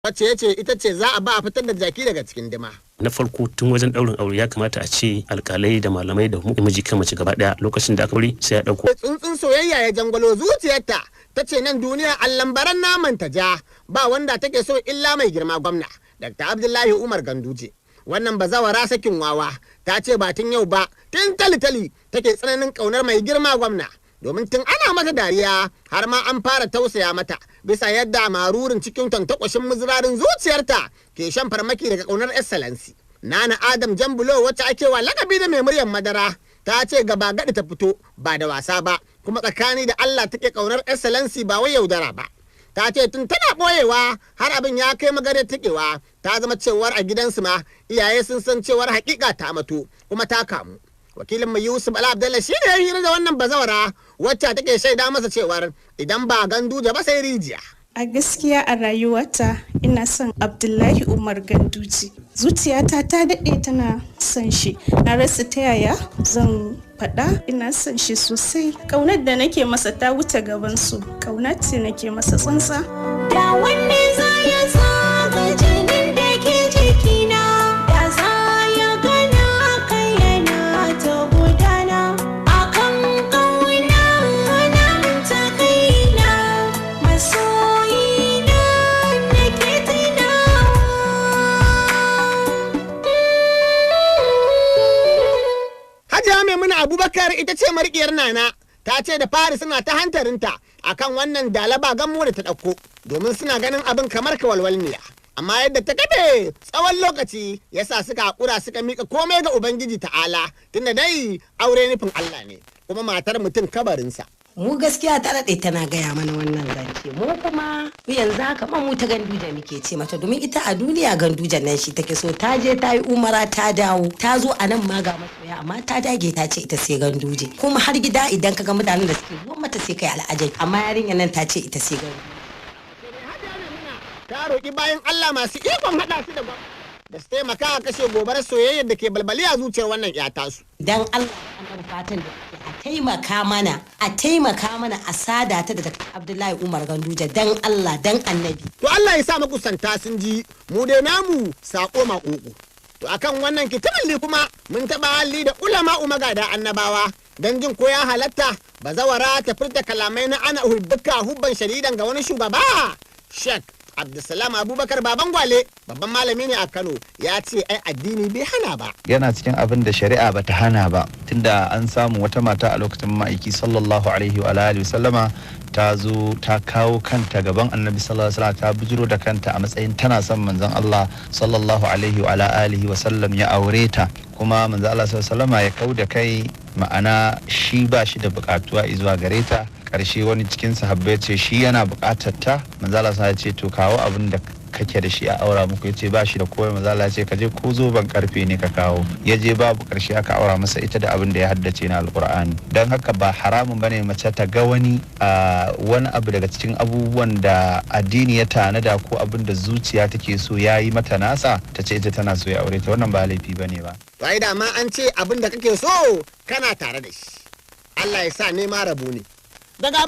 Wacce ya ce ita ce za a ba a fitar da jaki daga cikin dima. Na farko, tun wajen daurin aure ya kamata a ce alkalai da malamai da miji kan mace gaba daya, lokacin da aka bari sai ya dauko. Tsuntsun soyayya ya jangwalo zuciyarta, ta ce nan duniya allambaran naman ta ja, ba wanda take so illa mai girma gwamna Dr. Abdullahi Umar Ganduje. Wannan bazawara sakin wawa ta ce ba tun yau ba, tun tali-tali take tsananin kaunar mai girma gwamna, domin tun ana mata dariya har ma an fara tausaya mata bisa yadda marurin cikin tantakwashin muzurarin zuciyarta ke shan farmaki daga kaunar Excellency. Nana Adam Jambulo, wacce ake wa lakabi da mai muryar madara, ta ce gaba gadi ta fito ba da wasa ba, kuma tsakani da Allah take kaunar Excellency, ba wai yaudara ba. Ta ce tun tana boyewa har abin ya kai magare tikewa, ta zama cewar a gidansu ma iyaye sun san cewar hakika ta mato kuma ta kamu. Wakilin mu Yusuf Ala Abdallah shi ne ya hira da wannan bazawara, wacce take shaida masa cewar idan ba Ganduje ba sai rijiya. A gaskiya a rayuwata ina son Abdullahi Umar Ganduje. Zuciyata ta daɗe tana son shi. Na rasa ta yaya zan faɗa, ina son shi sosai. Ƙaunar da nake masa ta wuce gabansu. Ƙauna ce nake masa tsantsa. Da wanne za ya tsaga jinin da ke jikina, da za ya gana kai yana ta gudana akan ƙauna, na ta kaina, masoyina nake tunawa. Hajiya Maimuna Abubakar ita ce mariƙiyar Nana. Ta ce da fari suna ta hantarinta akan wannan dalaba gammo da ta ɗauko, domin suna ganin abin kamar kawalwalniya. Amma yadda ta kafe tsawon lokaci ya sa suka haƙura suka miƙa komai ga Ubangiji Ta'ala, tunda dai aure nufin Allah ne kuma matar mutum kabarinsa. Mu gaskiya ta daɗe tana gaya mana wannan zance. Mu kuma yanzu haka ma mu ta Ganduje muke ce mata, domin ita a duniya Gandujan nan shi take so. Ta je ta yi umara, ta dawo, ta zo a nan ma ga masoya, amma ta dage ta ce ita sai Ganduje. Kuma har gida idan ka ga mutanen da suke zuwa mata sai kai al'ajabi, amma yarinyar nan ta ce ita sai Ganduje. Ta roƙi bayan Allah masu ikon haɗa su da gwamnati da su taimaka a kashe gobarar soyayyar da ke balbali a zuciyar wannan 'ya tasu. Dan Allah da fatan da a taimaka mana, a taimaka mana a sada ta da Dr. Abdullahi Umar Ganduje, dan Allah dan Annabi. To, Allah ya sa makusanta sun ji, mu dai namu sako maƙoƙo. To, akan wannan kitaballi kuma mun taɓa hali da ulama magada annabawa don jin ko ya halatta bazawara ta furta kalamai na "ana uhibbuka hubban shadidan" ga wani shugaba. Sheikh Abdulsalam Abubakar Baban Gwale, babban malami ne a Kano, ya ce ai addini bai hana ba. Yana cikin abin da shari'a bata hana ba, tunda an samu wata mata a lokacin Ma'aiki sallallahu alaihi wa alihi sallama ta zo ta kawo kanta gaban Annabi sallallahu alaihi wasallam, ta bujiro da kanta a matsayin tana son Manzon Allah sallallahu alaihi wa alihi wa sallam ya aure ta, kuma Manzon Allah sallallahu alaihi wasallama ya kau da kai, ma'ana shi ba shi da bukatuwa zuwa gare ta. Karshe wani cikin sahabbai ce shi yana bukatar ta. Manzon Allah ya ce, "To, kawo abin da kake da shi a aura muku." Ya ce ba shi da komai. Manzo Allah ya ce, "Ka je, ko zoben karfe ne ka kawo." Ya je, babu. Karshe aka aura masa ita da abin da ya haddace na Alkur'ani. Don haka ba haramun bane mace ta ga wani wani abu daga cikin abubuwan da addini ya tanada ko abin da zuciya take so ya yi mata nasa, ta ce ita tana so ya aure ta. Wannan ba laifi bane ba. To, ai da ma an ce abin da kake so kana tare da shi. Allah ya sa nema rabo ne. Daga